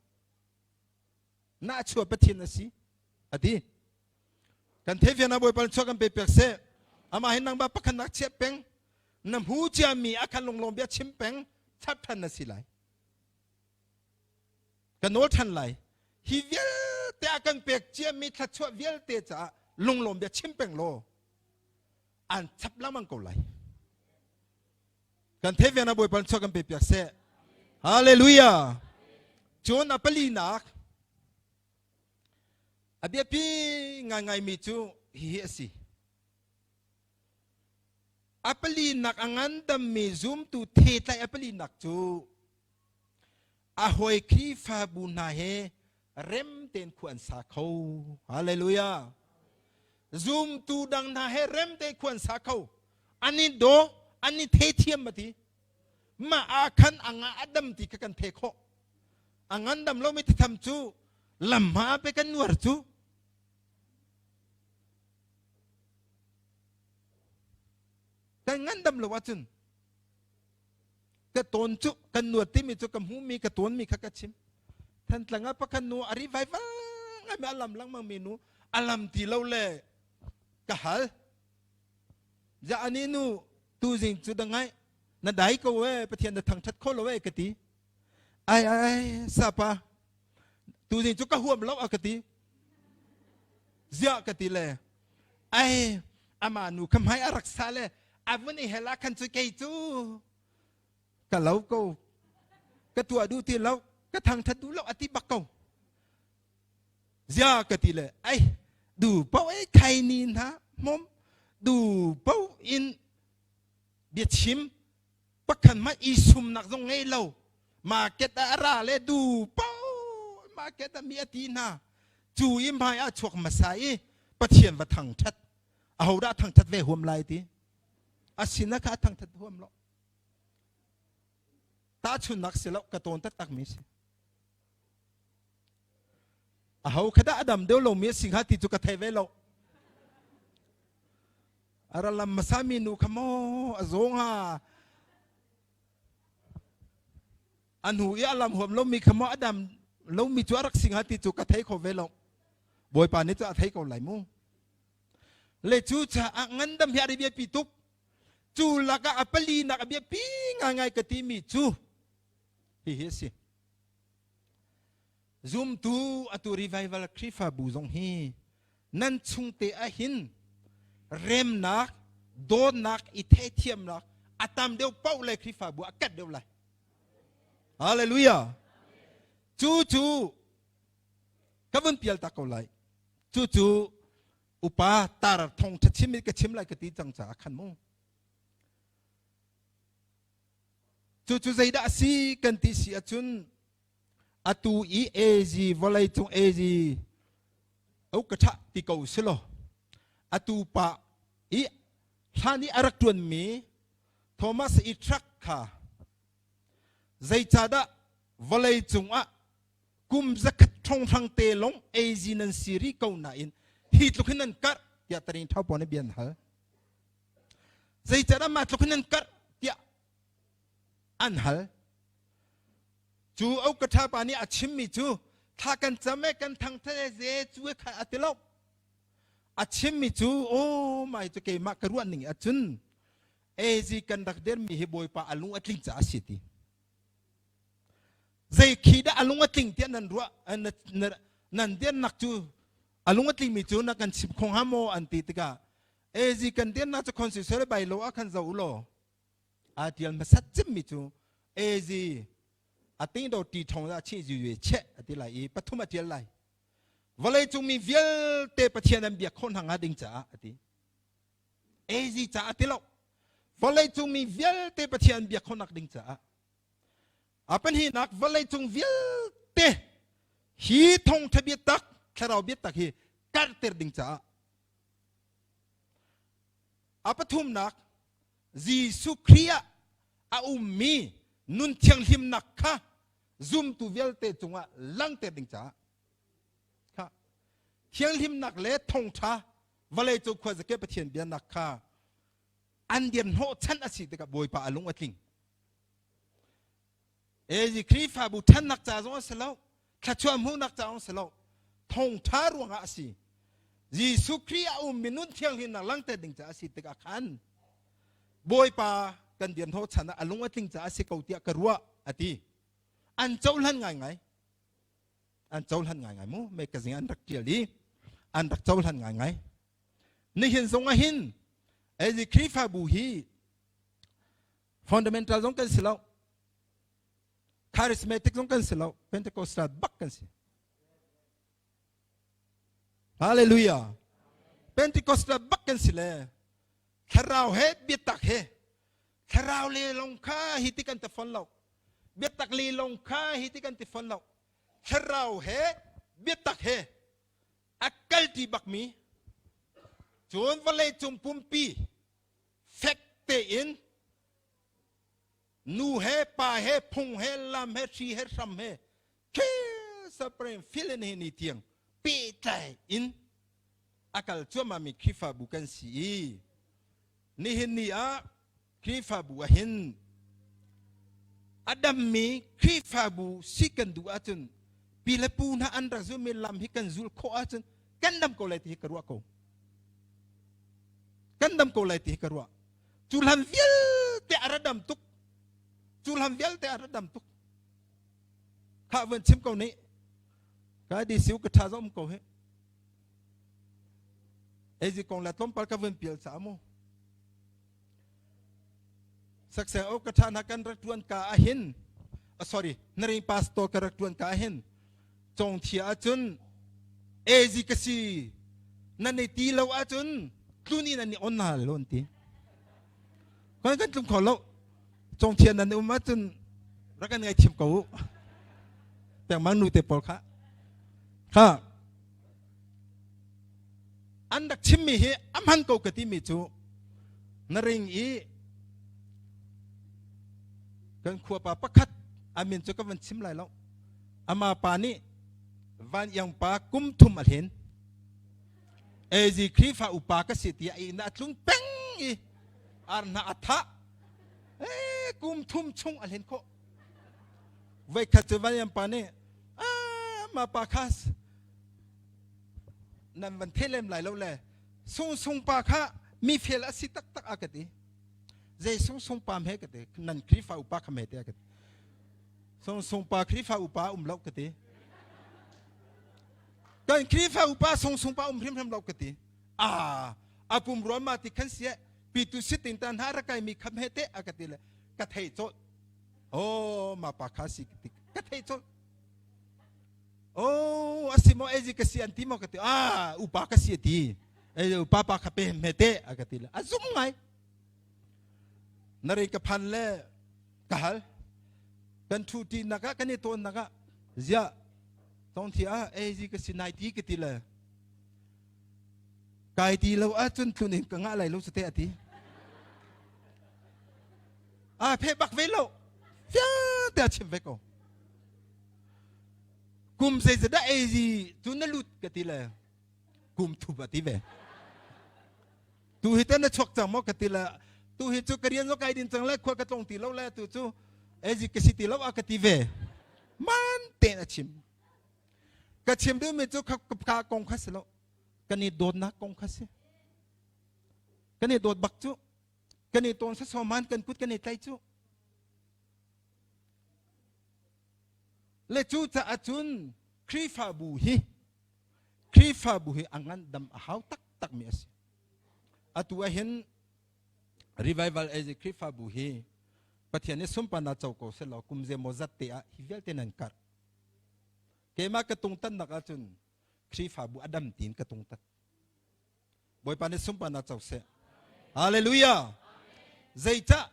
Na chua Pathian a si a ti. Kan thefian ah Bawipa chuah kan pe piak seh. Amah hin nangmah pakhat nak chiah peng na hmu ciami a khan lunglawm bia chim peng chap than na si lai. Ka nawl than lai. Hi vialte a kan pek ciami thluachuah vialte caah lunglawm bia chim peng law an chap lengmang ko lai kan theih vian bawipa chuah kan pe piak seh hallelujah cun a palinak a biapi ngaingai mi cu hihi a si a palinak a ngandammi zumtu thetlai a palinak cu a hawi Khrihfabu hna he rem tein khua an sa kho. Hallelujah. Zumtu dang hna he rem tein khua an sa kho. An i daw, an i theithiam ati. Mah ah khan a nga a dam ti kha kan the khawh. A ngandam lomi titham cu lam hma pe kan nuar cu. Kan ngandam lo ahcun ka tawn cu kan nuat timi cu ka hmuhmi ka tawnmi kha ka chim Thantlang ah pakhat nu a revival ngaimi a lam lengmang mi nu a lam ti lo le ka hal ja ani nu tu zing cu da ngai na dai ko e pathian na thangthat kho lo e ka ti ai ai sapa tu zing cu ka huam lo a ka ti ziah ka ti le ai ama nu kha hmai a rak sa le a vun i hel ah khan cu kei cu ka lo ko ka tuah duh ti lo ka thangthat duh lo a ti bak ko zia ka ti le ai du pau ei khai ni hna mom du pau in biachim pakhan ma i sumnak zong ngei lo market ah a ra le du pau market ah mi a ti hna cu i hmai ah chuak hmasa i pathian va thangthat ahodah thangthat ve huam lai ti a sin kha thangthat huam lo tahchunnak si lo ka tawn taktak mi si aho kha dah a dam deuh lomi a si hnga ti cu ka thei ve lo a lam hmasa mi nu kha maw a zaw hnga a hnu i a lam huam lomi kha maw a dam lomi cu a rak si hnga ti cu ka thei kho ve lo bawipa nih cu a thei ko lai mu le cu caah ngandam hi a ri biapi tuk cu lakah a palinak a biapi ngaingai ka timi cu hihi a si zumtu atu revival Khrihfabu zong hi. Nan chungte ahhin remnak, dawtnak, i theithiamnak a tam deuh paoh le Khrihfabu a kat deuh lai. Hallelujah. Cu cu ka vun pial tak ko lai. Cu cu upa tar thong tha chim ka chim lai ka ti cang caah khan mu. Cu cu zeidah a si kan ti si ahcun atu i AZ vawlei cung AZ au ka ṭha ti ko si law atu pa i hlan i a rak ṭuanmi Thomas i truck kha zeicahdah vawlei cungah kum zakhat ṭhonghrang te lawng AZ nan si rih ko nain hi tluk hin nan karh tiah taring ṭhau pawl nih bia an hal. Zeicahdah mah tluk hin nan karh tiah an hal. Cu okatha pa nih a chimmi cu thla kan cam e kan thangthat e ze cu e kha a ti lo. A chimmi cu oh mai cu keimah ka ruah ning ahcun AZ kan rak dermi hi Bawipa a lung a tling caah a si ti. Zei khi dah a lung a tling tiah nan ruah nan dernak cu a lung a tlingmi cu na kan chim kho hnga maw an ti tikah AZ kan dernak cu constitution bai lo ah khan zo u law aa tial hmasat cimmi cu AZ a ting do ti thong ah chi zu yue che a ti lai i pathum a tial lai vawlei cung mi vialte Pathian an biak khawh hna hnga ding caah a ti AZ caah a ti lo vawlei cung mi vialte Pathian biak khawhnak ding caah a pahnihnak vawlei cung vialte hi thongtha biatak thlarau biatak hi karhter ding caah a pathumnak Jesuh Khrih ah a ummi nun thianghlimnak kha zumtu vialte cungah langhter ding caah kha thianghlimnak le thongtha vawlei cung khuazake Pathian bianak kha an dir hnawh chan a si tikah Bawipa a lung a tling. Ezi Khrihfabu ṭhannak ca zong a si lo, thluachuah hmuhnak ca zong a si lo, thongṭha ruangah a si. Jesuh Khrih a ummi nun thianghlimnak langhter ding caah a si tikah khan Bawipa kan dir hnawh chan ah a lung a tling caah a si ko tiah ka ruah a ti. An cohlan ngaingai. An cohlan ngaingai mu. Mekazing an rak ṭial i an rak cohlan ngaingai. Nihin zong ah hin Ezi Khrihfabu hi fundamental zong kan si lo charismatic zong kan si lo Pentecostal bak kan si Hallelujah Pentecostal bak kan si le thlarau he biatak he thlarau le long kha hi ti kan ti fon lo biatak le long kha hi ti kan ti fon lo thlarau he biatak he a kalti bakmi cun vawlei cung pumpi fek tein nu he pa he phung he lam he hri he hram he saprem filin he ni tiang pehtlai in a kal cuahmahmi Khrihfabu kan si i nihin ni ah Khrihfabu ah hin a dammi Khrihfabu si kan duh ahcun pi le pu hna an rak zulmi lam hi kan zul khawh ahcun kan dam ko lai ti hi ka ruah ko. Kan dam ko lai ti hi ka ruah. Cu hlan vialte a ra dam tuk. Cu hlan vialte a ra dam tuk. Kha van chim ko nih. Ka di siu ka tha zom ko he. Ezi kong la tlawmpal ka van pial sa mu. Sakseng o ka tha na kan rak tuan ka ahin. Uh, sorry, naring pastor ka rak tuan ka ahin. Cong thia ahcun ezi ka si nan nei ti lo ahcun tlun in an i on na lo an ti. Kan kan tlung kho lo. Cong thia nan um ahcun rak kan ngai thiam ko u. Pengmang nu te pawl kha. Kha an rak chimmi hi a hman ko ka timi cu na ring i kan khuapa pakhat a min cu ka van chim lai lo ama pa nih van iang pa kum thum a hlen AZ Khrihfa upa ka si tiah inn a tlung peng i arna a thah eh kum thum chung a hlen khawh voikhat cu van iang pa nih ah ma pa kha nan van thei lem lai lo le sung sung pa kha mi fel a si taktak a ka ti zei sung sung pa he ka ti nan Khrihfa upa kha me te a ka ti sung sung pa Khrihfa upa um lo ka ti. Kan Khrihfa upa sungsung pa um hrimhrim lo ka ti. Ah, a pum ruam ma ti khan sia pitu sitin tan ha ra kai mi kham he te a ka ti le ka thei chol. Oh, ma pa kha si ti ka thei chol. Oh, asimo ezi ka si an ti mo ka ti. Ah, upa ka si ti. E upa pa kha pe me te a ka ti le. A zum ngai. Na rei ka phan le ka hal. Kan thu ti nak ah kan i tawn nak ah zia tong thi ah ezi ka si nai ti ka ti le. Kai ti lo ahcun tlun in ka ngah lai lo te a ti. A phe bak ve lo. Fiang te a chim ve ko. Kum zeizadah ezi cu na lut ka ti le kum thup a ti ve. Tu hi te na chuak cang maw ka ti le tu hi cu ka rian zo kai din cang le khua ka tlong ti lo le tu cu ezi ka si ti lo a ka ti ve. Man tein a chim. Ka chim duhmi cu ka kong kha si lo. Kan i dawtnak kong kha si. Kan i dawt bak cu. Kan i tawn sasoman kan kut kan i tlai cu. Le cu caah cun Khrihfabu hi Khrihfabu hi a ngandam a hau taktakmi a si. Atu ahhin revival age Khrihfabu hi Pathian nih sunparnak co ko selaw kum zeimaw zat te ah hi vialte nan karh. Keimah ka tungtannak ahcun Khrihfabu a dam tiin ka tungtat. Bawipa nih sunparnak co seh. Hallelujah. Zeicah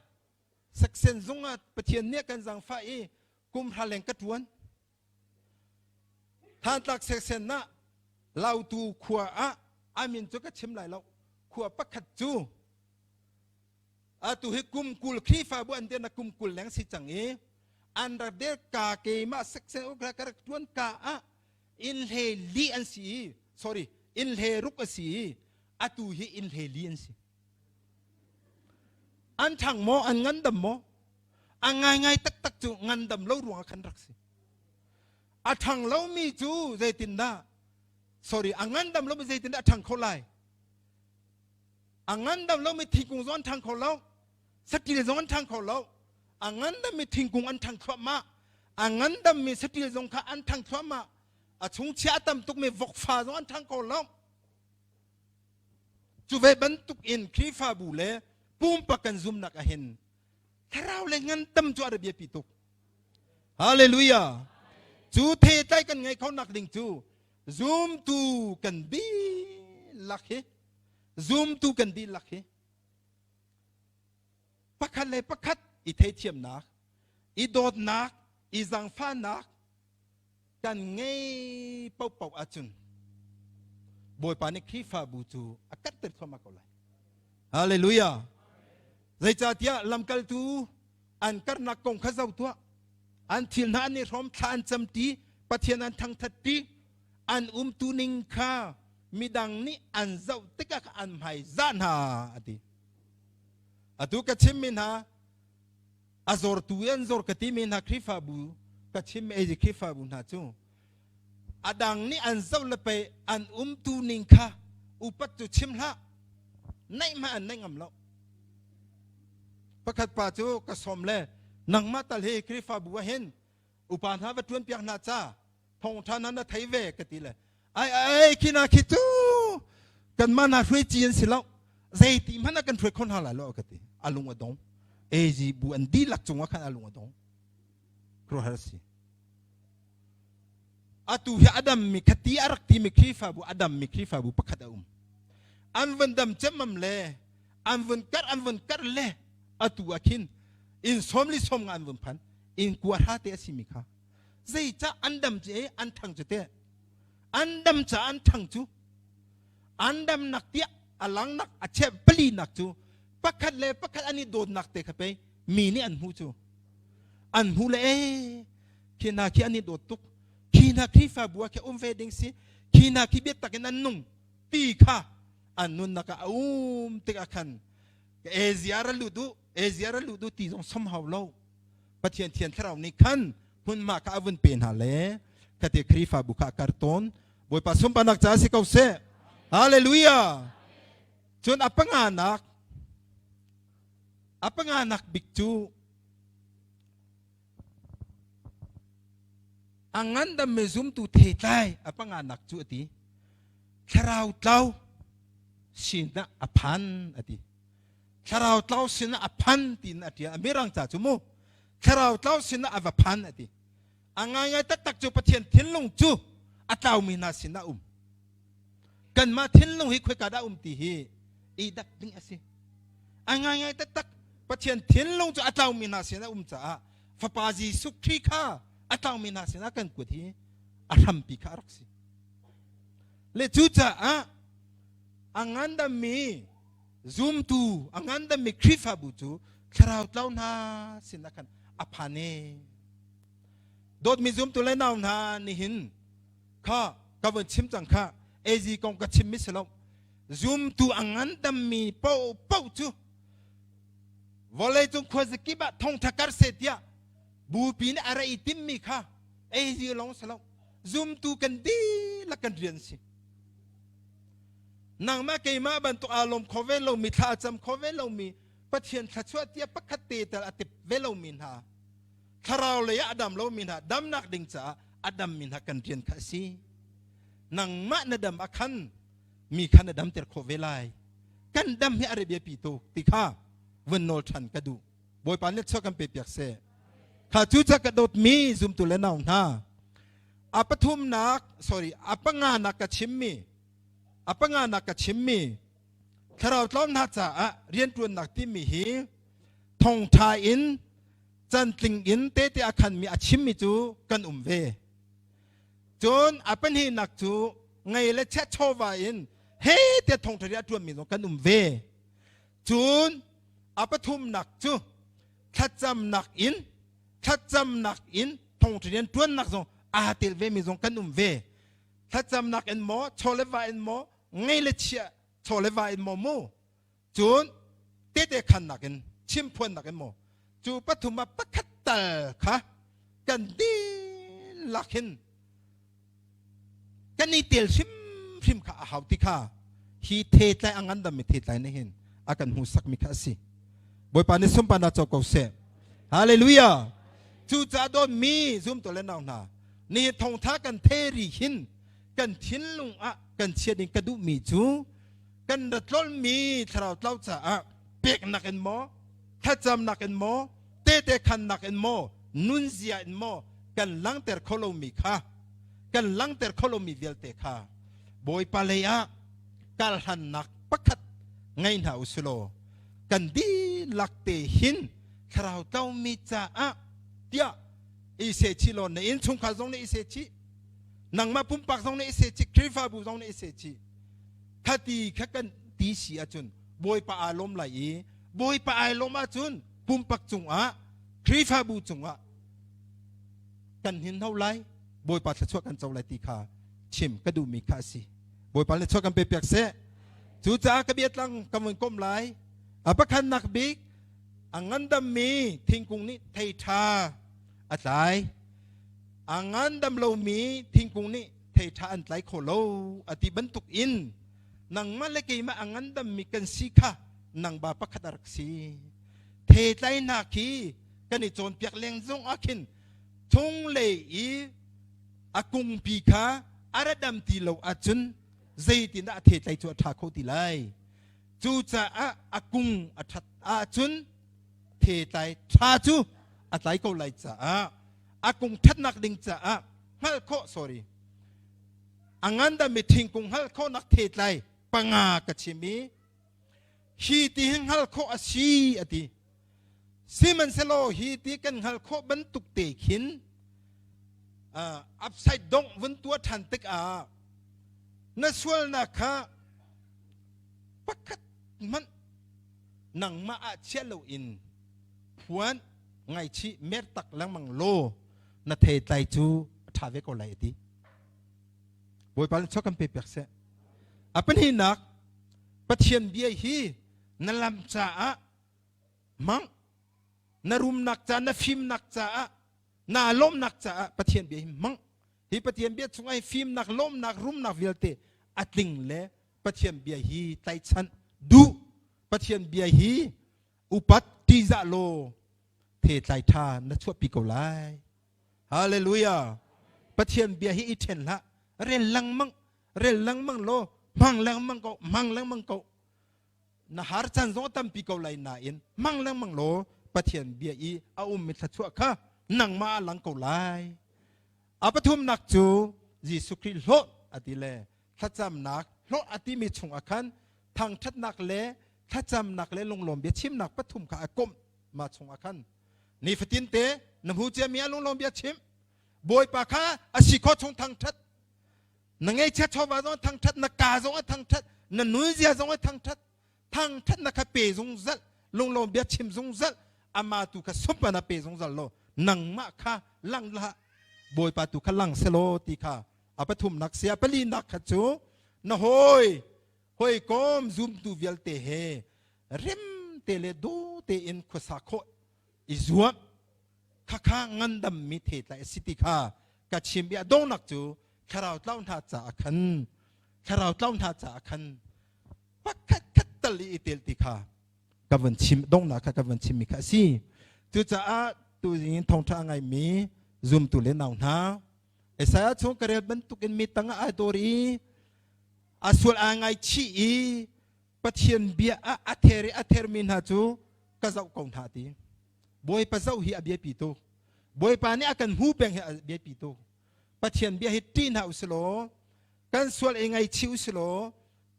Saksen zung ah Pathian nih a kan zaangfah i kum hra leng ka ṭuan. Thantlak seksen ah Lautu khua ah a min cu ka chim lai lo. Khua pakhat cu atu hi kum 20 Khrihfabu an dirnak kum 20 leng si cang i an rak dir ka keimah seksen uk ka rak ṭuan ka ah inn hle li an si i sorry inn hle ruk a si i atu hi inn hle li an si. An ṭhang maw, an ngandam maw? A ngaingai taktak cu ngandam lo ruangah khan rak si. A ṭhang lomi cu zeitindah, sorry, a ngandam lomi zeitindah a ṭhang kho lai? A ngandam lomi thingkung zong an ṭhang kho lo, saṭil zong an ṭhang kho lo. A ngandammi thingkung an ṭhang thluahmah. A ngandammi saṭil zong kha an ṭhang thluahmah. A chungchia a tam tukmi vokfa zong an ṭhang kho lo. Cu ve bantuk in Khrihfabu le pumpak kan zumnak ahhin thlarau le ngantam cu a ra biapi tuk. Hallelujah. Cu theitlai kan ngei kho nak ding cu zumtu kan dihlak hi zumtu kan dihlak hi pakhat le pakhat i theithiamnak, i dawtnak, i zaangfahnak kan ngei paohpaoh ahcun Bawipa nih Khrihfabu cu a karhter thluahmah ko lai. Hallelujah. Zeicahtiah lamkaltu an karnak kong kha zoh tuah. An thil hna an i hrawm, thla an camti, Pathian an thangthat ti, an umtu ning kha midang nih an zoh tikah an hmai zah hna a ti. Atu ka chimmi hna a zortu i an zor ka timi hna Khrihfabu ka chim ei Khrihfabu hna cu a dang nih an zoh le pei an umtu ning kha upat cu chim hlah naih hmanh an naih ngam lo pakhat pa cu ka sawm le nangmah tal hi Khrihfabu ah hin upa hna va ṭuan piak hna ca thawngṭha hna na thei ve ka ti le ai ai khi na khi cu kanmah hna hruai ci an si lo zeiti hmanh ah kan hruai kho hna lai lo ka ti a lung a dong AG bu an dihlak cungah khan a lung a dong khuaruahhar si atu hi a dammi khati a rak timi Khrihfabu a dammi Khrihfabu pakhat a um an vun dam cemmam le an vun karh an vun karh le atu ah khin inn sawm li sawm nga an vun phan inn kua hra te a simi kha zeicah an dam ci an thang cu te an dam ca an thang cu an damnak tiah a langnak a chep palinak cu pakhat le pakhat an i dawtnak te kha pei mi nih an hmu cu an hmu le ee khi hna khi an i dawt tuk khi hna Khrihfabu ah khi um ve ding si khi hna khi biatak in an nung ti kha an nunnak ah a um tikah khan Asia ra lut u Asia ra lut u ti zong som hau lo Pathian thian thlarau nih khan hmunhma kha a vun pe hna le khate Khrihfabu kha a kar tawn Bawipa sunparnak caah si ko seh Hallelujah cun a panganak a panganak bik cu a A ngandammi zumtu theitlai a panganak cu a ti. Thlarau tlau sinah a phan a ti. Thlarau tlau sinah a phan tiin a ṭial. A mirang ca cu mu. Thlarau tlau sinah a va phan a ti. A ngaingai taktak cu Pathian thinlung cu a tlaumi hna sinah um. Kanmah thinlung hi khoika dah um ti hi i dak ding a si. A ngaingai taktak Pathian thinlung cu a tlaumi hna sinah um caah Fapa Jesuh Khrih kha a tlaumi hna sinah kan kuat hi a hrampi kha a rak si. Le cucaah a ngandammi zumtu, a ngandammi Khrihfabu cu thlarau tlau hna sinah khan a phan e. Dawtmi zumtu le nau hna nihin kha ka vun chim cang kha AZ kong ka chimmi si lo. Zumtu a ngandammi paohpaoh cu vawleicung khuazakip ah thongtha kar seh tiah bupi nih a ra i timmi kha AZ lawng si lo. Zumtu kan dihlak kan rian si. Nangmah keimah bantuk aa lawm kho ve lomi thla a cam kho ve lomi Pathian thluachuah tiah pakhat te tal a tip ve lomi hna thlarau lei ah a dam lomi hna damnak ding caah a dammi hna kan rian kha a si. Nangmah na dam a khan mi kha na damter khawh ve lai. Kan dam hi a re biapi tuk ti kha vun nawl ṭhan ka duh. Bawipa nih chuak kan pe piak seh. Kha cu ca ka dawtmi zumtu le nau hna a pathumnak sorry a panganak ka chimmi a panganak ka chimmi thlarau tlawm hna caah rianṭuannak timi hi thongṭha in cantling in tete a khanmi a chimmi cu kan um ve. Cun a pahnihnak cu ngei le chiah chawva in he tiah thongṭha rian a ṭuanmi zong kan um ve. Cun a pathumnak cu thlacamnak in thlacamnak in thongṭha rian ṭuannak zong aa tel vemi zong kan um ve. Thlacamnak in maw, chaw le va in maw, ngei le chiah chaw le va in maw mu Cun tehte khannak in chimphuannak in maw cu pathum ah pakhat tal kha kan dihlak hin kan i tel hrimhrim kha a hau ti kha hi thetlai a ngandammi thetlai nih hin a kan hmuhsakmi kha a si. Bawipa nih sunparnak co ko seh. Hallelujah. Cucaah dawtmi zumtu le nau hna nihin thawngtha kan theri hin kan thinlung ah kan chia ding ka duhmi cu kan ra tlolmi thlarau tlau caah peknak in maw thlacamnak in maw tehte khannak in maw nunzia in maw kan langter kho lomi kha kan langter kho lomi vialte kha Bawipa lei ah karhlannak pakhat ngei hna u silaw kan dihlak te hin thlarau tlaumi caah tiah i seh chih law na innchungkhar zong nih i seh chih nangmah pumpak zong nih i seh chih Khrihfabu zong nih i seh chih Khati kha kan ti si ahcun Bawipa aa lawm lai i Bawipa ai lawm ahcun pumpak cungah Khrihfabu cungah kan hinho lai Bawipa thluachuah kan co lai ti kha chim ka duhmi kha a si. Bawipa nih chuah kan pe piak seh. Cucaah ka biatlang ka vun komh lai. A pakhatnak bik a ngandammi thingkung nih thei ṭha a tlai. A ngandam lomi thingkung nih thei ṭha an tlai kho lo a ti bantuk in nangmah le keimah a ngandammi kan si kha nangba pakhat a rak si. Theitlainak khi kan i cawnpiak leng zong ah khin chunglei i a kungpi kha a ra dam ti lo ahcun zeitindah a theitlai cu a ṭha kho ti lai. Cucaah a kung a ṭhat ahcun theitlai ṭha cu a tlai ko lai caah a kung ṭhatnak ding caah hngalh khawh sorry a ngandammi thingkung hngalh khawhnak theitlai panga ka chim i hi ti hi hngalh khawh a si a ti sihmanhsehlaw hi ti kan hngalh khawh bantuk te khin uh, upside dong vun tuah ṭhan tikah na sualnak kha pakhat hmanh nangmah ah chia loin phuan ngaichih mer tak lengmang law na theitlai cu a ṭha ve ko lai a ti. Bawipa nih chuak kan pe piak seh. A pahnihnak Pathian bia hi na lam caah hmang na rumnak caah na fimnak caah naa lawmnak caah Pathian bia hi hmang hi Pathian bia chungah hi fimnak lawmnak rumnak vialte a tling le Pathian bia hi tlaichan duh Pathian bia hi upat ṭihzah law thetlai ṭha na chuahpi ko lai. Hallelujah. Pathian bia hi i ṭhen hlah. Rel lengmang, rel lengmang law hmang lengmang ko, hmang lengmang ko. Na har caan zong a tampi ko lai nain hmang lengmang law Pathian bia i a ummi thluachuah kha nangmah ah lang ko lai. A pathumnak cu Jesuh Khrih hlawt a ti le thlacamnak hlawh a timi chungah khan thangṭhatnak le thlacamnak le lunglawm biachimnak pathum kha a komh mah chungah khan nifatin te na hmu ciami ah lunglawm bia chim Bawipa kha a si khawh chung thangṭhat na ngeihchiat chawva zong a thangṭhat na ka zong a thangṭhat na nunzia zong a thangṭhat thangṭhatnak kha pe zungzal lunglawm bia chim zungzal ama tu kha sumpan a pe zungzal law nangmah kha lang hlah Bawipa tu kha lang selaw ti kha a pathumnak sia palinak kha cu na hawi hawikom zumtu vialte he rem te le daw tein khuasa khawh i zuam khakha ngandam mi theitlai a si ti kha ka chim i a dongnak cu thlarau tlau hna caah khan thlarau tlau hna caah khan pakhat khat tal i i tel ti kha ka van chim donghnak kha ka van chimmi kha a si cucaah tu in thawngṭha a ngaimi zumtu le nau hna Isaiah chung ka rel bantukin mi tangah ai dawr i a sual aa ngaichih i Pathian bia ah a ther i a thermi hna cu ka zoh ko hna ti. Bawipa zoh hi a biapi tuk. Bawipa nih a kan hmu peng hi a biapi tuk. Pathian bia hi ṭih hna usilaw kan sual i ngaichih usilaw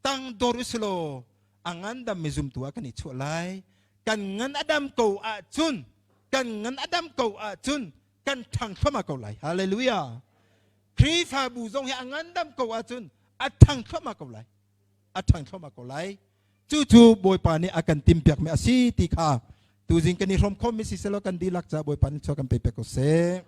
tang dor usilaw a ngandam mi zumtu ah kan i chuah lai. Kan ngan a dam ko ahcun kan ngan a dam ko ahcun kan ṭhang thluahmah ko lai. Hallelujah. Khrihfabu zong hi a ngandam ko ahcun a ṭhang thluahmah ko lai. A ṭhang thluahmah ko lai. Cucu Bawipa nih a kan timpiakmi a si ti kha tuzing kan i hrawm khawhmi si selaw kan dihlak caah Bawipa nih chuah kan pe piak ko seh.